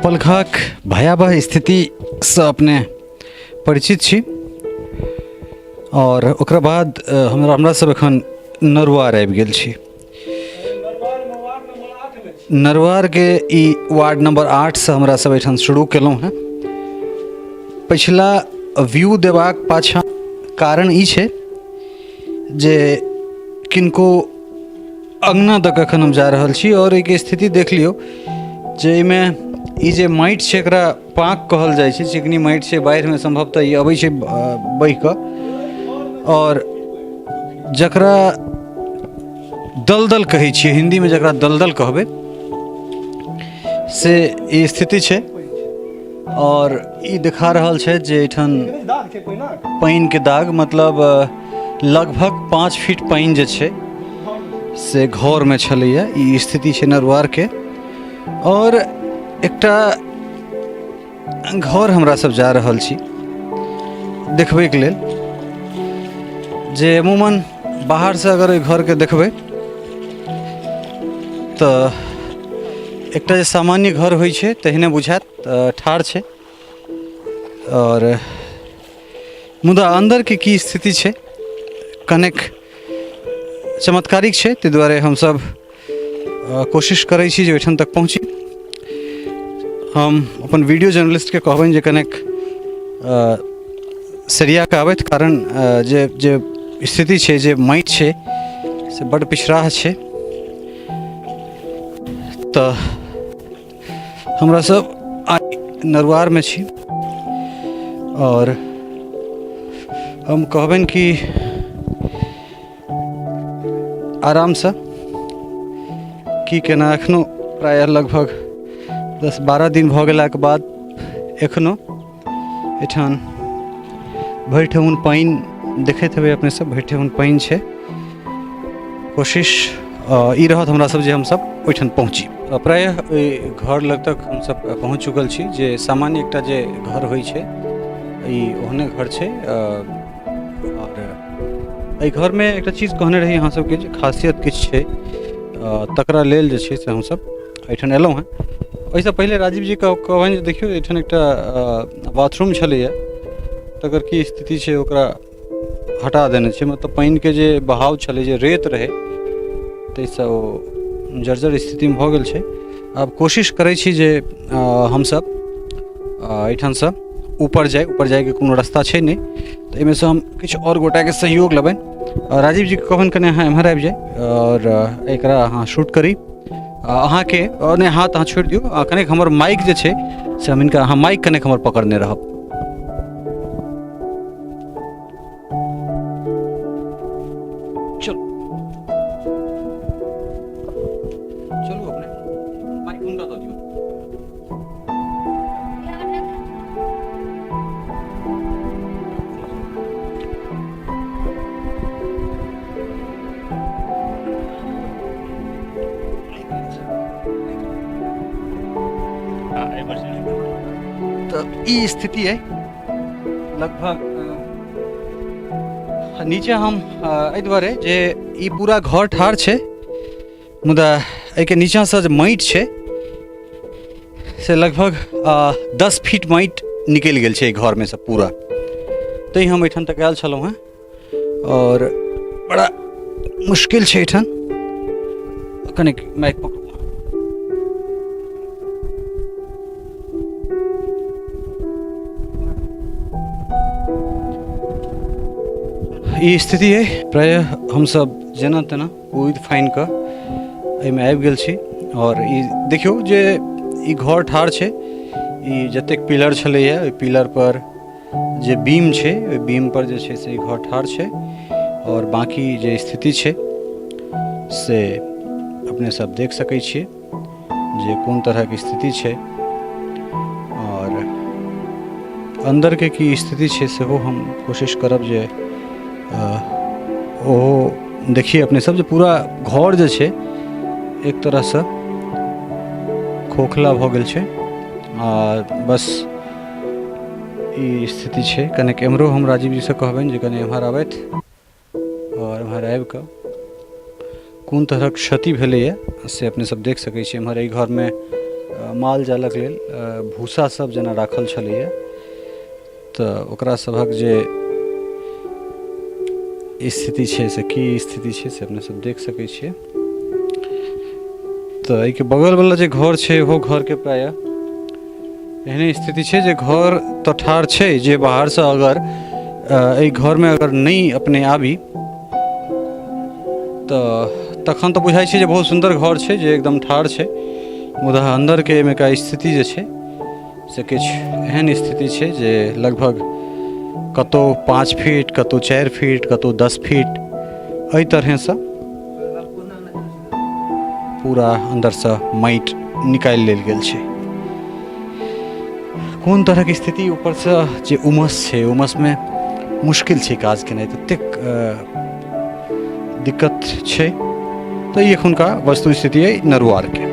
पलखाक भयावह स्थितिसँ अपने परिचित छी आओर ओकरा बाद हमरा हमरा सब एखन नरुआर आबि गेल छी। नरुआरके ई वार्ड नंबर 8सँ हमरा सब एहिठाम शुरू केलहुँ हेँ। पछिला व्यू देबाक पाछाँ कारण ई छै जे किनको अङ्गना दऽ कऽ एखन हम जा रहल छी आओर एहिके स्थिति देख लियौ जे एहिमे ई जे माटि छै एकरा पाँक कहल जाइ छै, चिकनी माटि छै, बाढ़िमे सम्भवतः ई अबै छै बहि कऽ, आओर जकरा दलदल कहै छियै हिन्दीमे, जकरा दलदल कहबै से ई स्थिति छै। आओर ई देखा रहल छै जे एहिठाम पानिके दाग, मतलब लगभग 5 फीट पानि जे छै से घरमे छलैए। ई स्थिति छै नरुआरके। आओर एकटा घर हमरा सब जा रहल छी देखबैके लेल, जे अमूमन बाहरसँ अगर ओहि घरके देखबै तऽ एकटा जे सामान्य घर होइ छै तहिने बुझायत, ठाढ़ छै। आओर मुदा अन्दरके की स्थिति छै कनेक चमत्कारिक छै, ताहि दुआरे हमसब कोशिश करै छी जे ओहिठाम तक पहुँची। हम अपन वीडियो जर्नलिस्टके कहबनि जे कनेक सरिया कऽ आबथि, कारण जे जे स्थिति छै, जे माटि छै से बड्ड पिछड़ाह छै। तऽ हमरा सब आइ नरुआरमे छी आओर हम कहबनि कि आरामसँ की केना एखनो प्रायः लगभग 10-12 दिन भऽ गेलाके बाद एखनो एहिठाम भरि ठेहुन पानि देखैत हेबै अपने सब, भरि ठेहुन पानि छै। कोशिश ई रहत हमरा सब जे हमसब ओहिठाम पहुँची। प्रायः ओहि घर लग तक हमसब पहुँच चुकल छी, जे सामान्य एकटा जे घर होइ छै ई ओहने घर छै। आओर एहि घरमे एकटा चीज कहने रही अहाँ सबके जे खासियत किछु छै, तकरा लेल जे छै से हमसब एहिठाम एलहुँ हेँ। ओहिसँ पहिले राजीव जी कहबनि जे देखियौ एहिठाम एकटा बाथरूम छलैए, तकर की स्थिति छै, ओकरा हटा देने छै, मतलब पानिके जे बहाव छलै, जे रेत रहै, ताहिसँ ओ जर्जर स्थितिमे भऽ गेल छै। आब कोशिश करै छी जे हमसब एहिठामसँ ऊपर जाइ, ऊपर जाइके कोनो रस्ता छै नहि, तऽ एहिमेसँ हम किछु आओर गोटाके सहयोग लेबनि। राजीव जीके कहबनि कनि अहाँ एम्हर आबि जाइ आओर एकरा अहाँ शूट करी। अहाँके नहि, हाथ अहाँ छोड़ि दियौ, कनेक हमर माइक जे छै से हम हिनका, अहाँ माइक कनेक हमर पकड़ने रहब। चलू चलू, अपने माइक हुनका दऽ दियौ। तऽ ई स्थिति अइ लगभग नीचे हम एहि दुआरे जे ई पूरा घर ठाढ़ छै, मुदा एहिके नीचाँसँ जे माटि छै से लगभग 10 फीट माटि निकलि गेल छै एहि घरमे सँ पूरा। तैँ हम एहिठाम तक आयल छलहुँ हेँ आओर बड़ा मुश्किल छै एहिठाम। कनिक माइक पकड़ू। ई स्थिति अइ, प्रायः हमसब जेना तेना कूदि फानि कऽ एहिमे आबि गेल छी। आओर ई देखियौ जे ई घर ठाढ़ छै, ई जतेक पिलर छलैए ओहि पिलर पर जे बीम छै ओहि बीम पर जे छै से ई घर ठाढ़ छै, आओर बाँकी जे स्थिति छै से अपने सब देख सकै छियै जे कोन तरहक स्थिति छै आओर अन्दरके की स्थिति छै, सेहो हम कोशिश करब जे ओहो देखिए अपने सब जे पूरा घर जे छै एक तरहसँ खोखला भऽ गेल छै। आ बस ई स्थिति छै। कनेक एम्हरो हम राजीव जीसँ कहबनि जे कने एम्हर आबथि आओर एम्हर आबिकऽ कोन तरहक क्षति भेलैए से अपने सब देख सकै छी। एम्हर एहि घरमे माल जालक लेल भूसा सब जेना राखल छलैए तऽ ओकरा सभक जे स्थिति छै से की स्थिति छै से अपने सब देख सकै छियै। तऽ एहिके बगलवला जे घर छै ओहो घरके प्रायः एहने स्थिति छै जे घर तऽ ठाढ़ छै, जे बाहरसँ अगर एहि घरमे अगर नहि अपने आबी तऽ तखन तऽ बुझाइ छै जे बहुत सुन्दर घर छै जे एकदम ठाढ़ छै, मुदा अन्दरके एहिमेका स्थिति जे छै से किछु एहन स्थिति छै जे लगभग कतहु 5 फीट, कतहु 4 फीट, कतहु 10 फीट, एहि तरहेसँ पूरा अन्दरसँ माटि निकालि लेल गेल छै। कोन तरहके स्थिति, ऊपरसँ जे उमस छै, उमसमे मुश्किल छै काज केनाइ, ततेक दिक्कत छै। तऽ ई एखुनका वस्तु स्थिति अइ नरुआरके।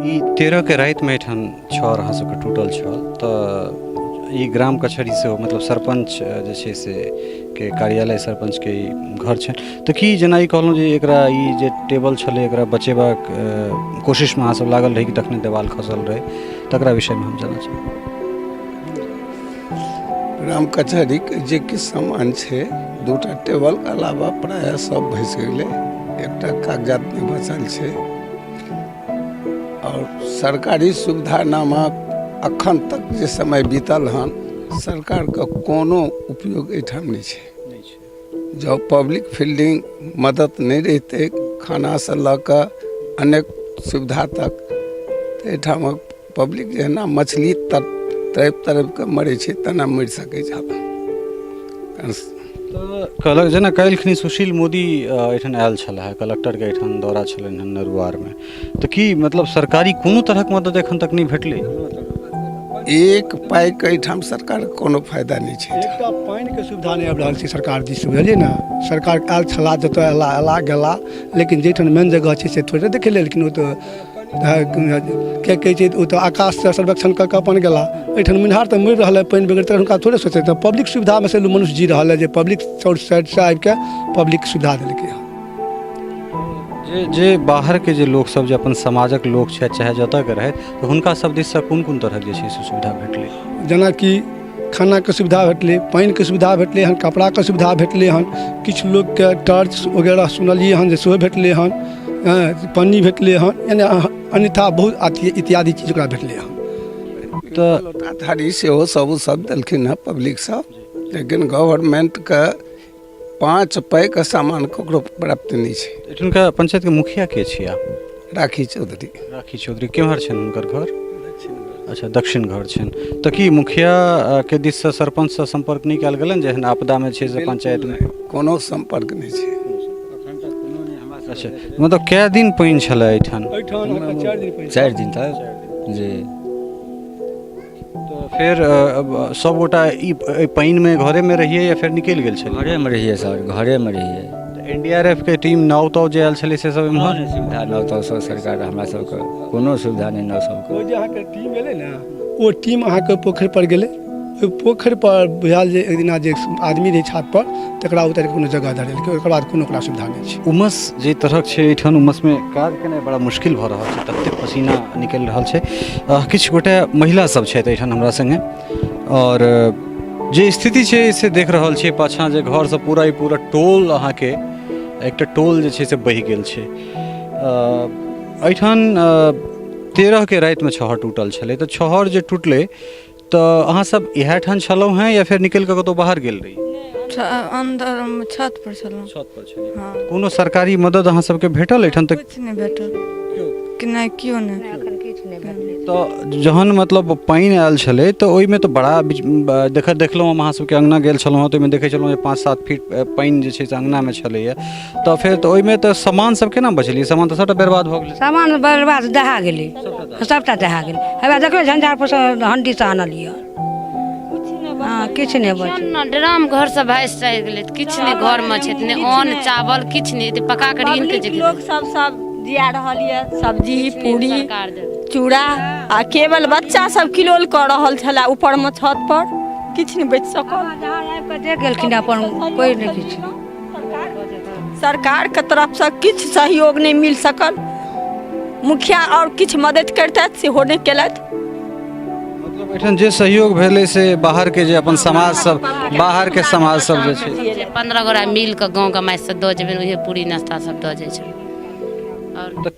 ई 13 के रातिमे एहिठाम छड़ अहाँ सबके टूटल छल, तऽ ई ग्राम कचहरी से मतलब सरपञ्च जे छै से के कार्यालय सरपञ्चके ई घर छनि, तऽ की जेना ई कहलहुँ जे एकरा ई जे टेबल छलै एकरा बचेबाक कोशिशमे अहाँ सब लागल रही कि तखने देवाल खसल रहै, तकरा विषयमे हम जानऽ चाहब। ग्राम कचहरीके जे किछु सामान छै, 2टा टेबलके अलावा प्रायः सब भसि गेलै, एकटा कागजात नहि बचल छै। आओर सरकारी सुविधा नामक अखन तक जे समय बीतल हन सरकारके कोनो उपयोग एहिठाम नहि छै। जँ पब्लिक फील्डिंग मदद नहि रहितै खानासँ लऽ कऽ अनेक सुविधा तक, तऽ एहिठामक पब्लिक जहिना मछली तड़पि तड़पि कऽ मरै छै तेना मरि सकै छल। तऽ कहलक जेना काल्हिखनी सुशील मोदी एहिठाम आयल छलाह, कलेक्टरके एहिठाम दौरा छलनि हन नरुआरमे, तऽ की मतलब सरकारी कोनो तरहक मदद एखन तक नहि भेटलै? एक पाइके एहिठाम सरकारके कोनो फायदा नहि छै। एकटा पानिके सुविधा नहि आबि रहल छै सरकार दिससँ, बुझलियै ने। सरकार आयल छलाह, जतऽ अयला अयला गेला, लेकिन जाहिठाम मेन जगह छै से थोड़े देखै लेलखिन। ओ तऽ के कहै छै, ओ तऽ आकाशसँ सर्वेक्षण कऽ कऽ अपन गेला। एहिठाम मुनिहार तऽ मरि रहल है पानि बगैर, तऽ हुनका थोड़े सोचै। तऽ पब्लिक सुविधामे से मनुष्य जी रहल है जे पब्लिक साइडसँ आबिके पब्लिक सुविधा देलकै हँ। जे जे बाहरके जे लोकसभ जे अपन समाजक लोक छथि चाहे जतऽके रहथि, तऽ हुनका सब दिससँ कोन कोन तरहक जे छै से सुविधा भेटलै? जेनाकि खानाके सुविधा भेटलै, पानिके सुविधा भेटलै हन, कपड़ाके सुविधा भेटलै हन, किछु लोकके टॉर्च वगैरह सुनलियै हन जे सेहो भेटलै हन, हँ, पन्नी भेटलै हन, यानि अन्यथा बहुत अथी इत्यादि चीज ओकरा भेटलै हन। तऽ लोटा थारी सेहो सब सब देलखिन हँ पब्लिक सब, लेकिन गवर्नमेंटके 5 पाइके सामान ककरो प्राप्त नहि छै। एहिठुनका पंचायतके मुखिया के छिया? राखी चौधरी। राखी चौधरी केम्हर छनि हुनकर घर? अच्छा, दक्षिण घर छनि। तऽ की मुखिया के दिससँ सरपञ्चसँ सम्पर्क नहि कयल गेलनि जे एहन आपदामे छै से पंचायतमे? कोनो सम्पर्क नहि छै। अच्छा, मतलब कए दिन पानि छलै एहिठाम? एहिठाम अहाँके 4 दिन पानि। 4 दिन तक जी। तऽ फेर सभगोटा ई एहि पानिमे घरेमे रहियै या फेर निकलि गेल छलियै? घरेमे रहियै सर, घरेमे रहियै। एन डी आर एफ के टीम नाव ताव जे आयल छलै से सब एम्हर? नहि सुविधा, नाव ताव सब सरकार हमरा सबके कोनो सुविधा नहि नाव सबके। ओ जे अहाँके टीम एलै ने, ओ टीम अहाँके पोखरि पर गेलै। ओहि पोखरि पर बुझायल जे एक दिना जे आदमी रहै छात पर, तकरा उतारि कऽ कोनो जगह धरेलकै। ओकर बाद कोनो ओकरा सुविधा नहि छै। उमस जे तरहक छै एहिठाम, उमसमे काज केनाइ बड़ा मुश्किल भऽ रहल छै, ततेक पसीना निकलि रहल छै। किछु गोटे महिला सब छथि एहिठाम हमरा सङ्गे, आओर जे स्थिति छै से देख रहल छियै। पाछाँ जे घरसँ पूरा ई पूरा टोल अहाँके एकटा टोल जे छै से बहि गेल छै। एहिठाम 13के रातिमे छहर टूटल छलै। तऽ छहर जे टूटलै तऽ अहाँ सब इएह ठाम छलहुँ हेँ या फेर निकलि कऽ कतहु बाहर गेल रही? अन्दर छत पर छलहुँ। छत पर छलियै। हँ। कोनो सरकारी मदद अहाँ सबके भेटल एहिठाम तक? किछु नहि भेटल कि नहि, केओ नहि। एखन किछु नहि भेटलै। तऽ जहन मतलब पानि आयल छलै तऽ ओहिमे तऽ बड़ा देख देखलहुँ हम अहाँ सबके अङ्गना गेल छलहुँ हँ तऽ ओहिमे देखै छलहुँ जे 5-7 फीट पानि जे छै से अङ्गनामे छलैए। तऽ फेर तऽ ओहिमे तऽ सामान सब केना बचेलियै? सामान तऽ सबटा बर्बाद भऽ गेलै। सामान बर्बाद दहा गेलै, सबटा दहा गेलै। हेबे देखबै झंझारपुरसँ हण्डीसँ आनलियै। हँ, किछु नहि बचल। ने ड्राम घरसँ भासि चलि गेलै, तऽ किछु नहि घरमे छै, नहि अन्न चावल किछु नहि। एते पका कऽ ऋण के जे लोक सब सब जिया रहल यऽ सब्जी पूरी सरकार देबै चूड़ा, आ केवल बच्चा सब किलोल कऽ रहल छलै ऊपरमे छत पर। किछु नहि बचि सकल। जहाँ आबि कऽ देख गेलखिन अपन कोइ नहि किछु। सरकारके तरफसँ किछु सहयोग नहि मिल सकल। मुखिया आओर किछु मदति करितथि, सेहो नहि केलथि। मतलब एहिठाम जे सहयोग भेलै से बाहरके जे अपन समाज सब, बाहरके समाज सब जे छै। 15 गोरा मिल कऽ गाँव गमाइसँ दऽ जेबनि, उहे पूरी नाश्ता सब दऽ जाइ छै। तऽ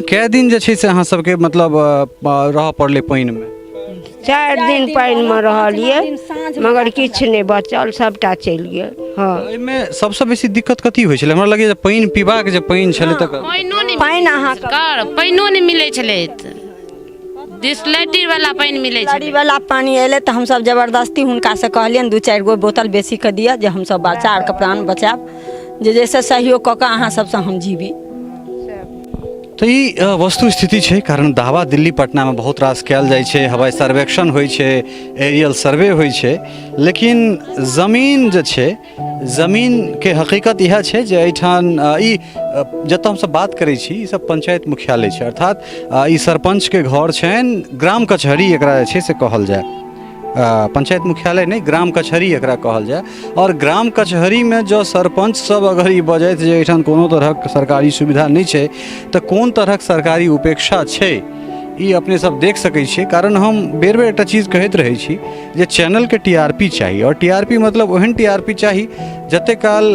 कए दिन जे छै से अहाँ सबके मतलब रहऽ पड़लै पानिमे? 4 दिन पानिमे रहलियै, मगर किछु नहि बचल, सबटा चलि गेल। हँ। एहिमे सबसँ बेसी दिक्कत कथी होइ छलै? हमरा लगैए जे पानि पीबाक जे पानि छलै तकर पानिओ नहि। पानि अहाँके सरकार पानिओ नहि मिलै छलै, बिसलेरी वाला पानि मिलै छलै। बिसलरी वाला पानि एलै तऽ हमसब जबरदस्ती हुनकासँ कहलियनि 2-4 गो बोतल बेसी कऽ दिअ जे हमसब बच्चा आरके प्राण बचायब, जे जाहिसँ सहयोग कऽ कऽ अहाँ सबसँ हम जीबी। तऽ ई वस्तु स्थिति छै, कारण दावा दिल्ली पटनामे बहुत रास कयल जाइ छै, हवाई सर्वेक्षण होइ छै, एरियल सर्वे होइ छै, लेकिन जमीन जे छै, जमीनके हकीकत इएह छै जे एहिठाम ई जतऽ हमसब बात करै छी ई सब पंचायत मुख्यालय छै, अर्थात ई सरपञ्चके घर छनि, ग्राम कचहरी एकरा जे छै से कहल जाय, पंचायत मुख्यालय नहि, ग्राम कचहरी एकरा कहल जाय। आओर ग्राम कचहरीमे जँ सरपञ्च सब अगर ई बजथि जे एहिठाम कोनो तरहक सरकारी सुविधा नहि छै, तऽ कोन तरहक सरकारी उपेक्षा छै ई अपने सब देख सकै छियै। कारण हम बेर बेर एकटा चीज कहैत रहै छी जे चैनलके टी आर पी चाही, आओर टी आर पी मतलब ओहन टी आर पी चाही जते काल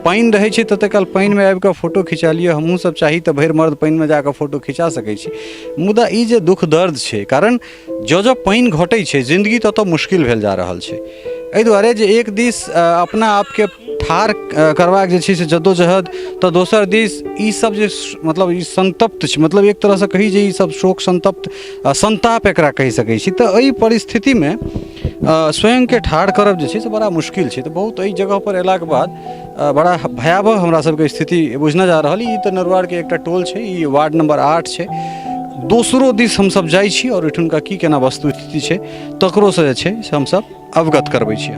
पानि रहै छै तते काल पानिमे आबिकऽ फोटो खिचा लिअ। हमहूँ सब चाही तऽ भरि मर्द पानिमे जाकऽ फोटो खिचा सकै छी, मुदा ई जे दुःख दर्द छै, कारण जँ जँ पानि घटै छै जिन्दगी ततऽ मुश्किल भेल जा रहल छै। एहि दुआरे जे एक दिस अपना आपके ठाढ़ करबाक जे छै से जद्दोजहद, तऽ दोसर दिस ई सब जे मतलब ई संतप्त छै, मतलब एक तरहसँ कही जे ई सब शोक संतप्त संताप एकरा कहि सकै छी। तऽ एहि परिस्थितिमे स्वयंके ठाढ़ करब जे छै से बड़ा मुश्किल छै। तऽ बहुत एहि जगहपर अयलाके बाद बड़ा भयावह हमरा सबके स्थिति बुझना जा रहल। ई तऽ नरुआरके एकटा टोल छै, ई वार्ड नंबर 8 छै। दोसरो दिस हमसब जाइ छी आओर ओहिठुनका की केना वस्तुस्थिति छै तकरोसँ जे छै से हमसब अवगत करबै छी।